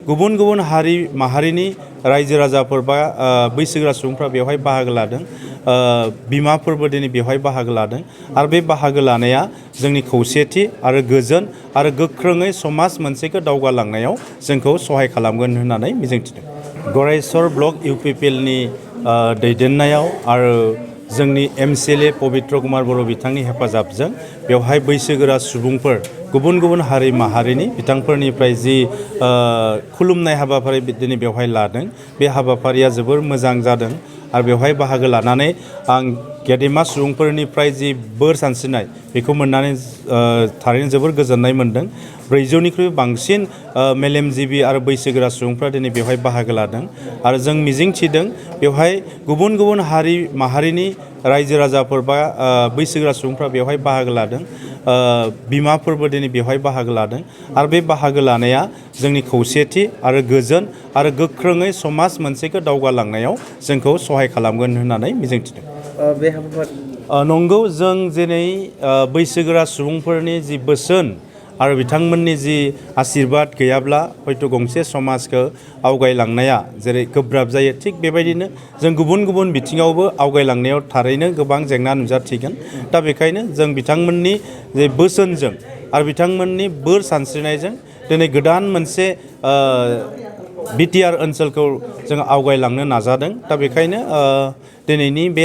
गुबुन गुबुन हारि माहारिनि रायजो राजाफोर बा बैसोगोरा सुबुंफ्रा बेवहाय बाहागो लादों। बिमाफोरबो दिनै बेवहाय बाहागो लादों आरो बे बाहागो लानाया जोंनि खौसेथि आरो गोजोन आरो गोख्रोङै समाज मोनसेखौ दावगालांनायाव जोंखौ सहाय खालामगोन होननानै मिजिंथिदों। गरेस्वर ब्लक इउपिपिएलनि दैदेननायाव आरो जोंनि MCLA पबित्र कुमार बर' बिथांनि हेफाजाबजों बेवहाय बैसोगोरा सुबुंफोर गुबुन गुबुन हारि माहारिनि बिथांफोरनिफ्राय जि खुलुमनाय हाबाफारि दिनै बेवहाय लादों, बे हाबाफारिया जोबोर मोजां जादों आरो बेवहाय बाहागो लानानै आं गेदेमा सुबुंफोरनिफ्राय जि बोर सानस्रिनाय बेखौ मोननानै थारैनो जोबोर गोजोननाय मोनदों। 400निख्रुइ बांसिन मेलेमजिबि आरो बैसोगोरा सुबुंफ्रा दिनै बेवहाय बाहागो लादों आरो जों मिजिंथिदों बेवहाय गुबुन गुबुन हारि माहारिनि रायजो राजाफोर बा बैसोगोरा सुबुंफ्रा बेवहाय बाहागो लादों। बिमाफोरबो दिनै बेवहाय बाहागो लादों आरो बे बाहागो लानाया जोंनि खौसेथि आरो गोजोन आरो गोख्रोङै समाज मोनसेखौ दावगालांनायाव जोंखौ सहाय खालामगोन होननानै मिजिंथिदों। बे हाबाफारि नंगौ, जों दिनै बैसोगोरा सुबुंफोरनि जि बोसोन आरो बिथांमोननि जि आशीर्बाद गैयाब्ला हयथ' गंसे समाजखौ आवगायलांनाया जेरै गोब्राब जायो, थिग बेबायदिनो जों गुबुन गुबुन बिथिङावबो आवगायलांनायाव थारैनो गोबां जेंना नुजाथिगोन। दा बेखायनो जों बिथांमोननि जे बोसोनजों आरो बिथांमोननि बोर सानस्रिनायजों दिनै गोदान मोनसे बिटिआर ओनसोलखौ जों आवगायलांनो नाजादों। दा बेखायनो दिनैनि बे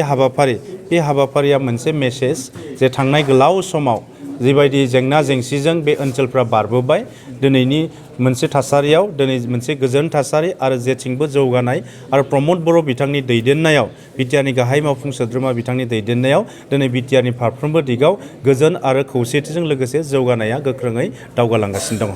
हाबाफारिया मोनसे मेसेज जे थांनाय गोलाव समाव जिबायदि जेंना जेंसिजों बे ओनसोलफ्रा बारबोबाय, दिनैनि मोनसे थासारियाव दिनै मोनसे गोजोन थासारि आरो जेथिंबो जौगानाय आरो प्रमद बर' बिथांनि दैदेननायाव बिटिआरनि गाहाय मावफुं सोद्रोमा बिथांनि दैदेननायाव दिनै बिटिआरनि फारफ्रोमबो दिगाव गोजोन आरो खौसेथिजों लोगोसे जौगानाया गोख्रोङै दावगालांगासिनो दङ।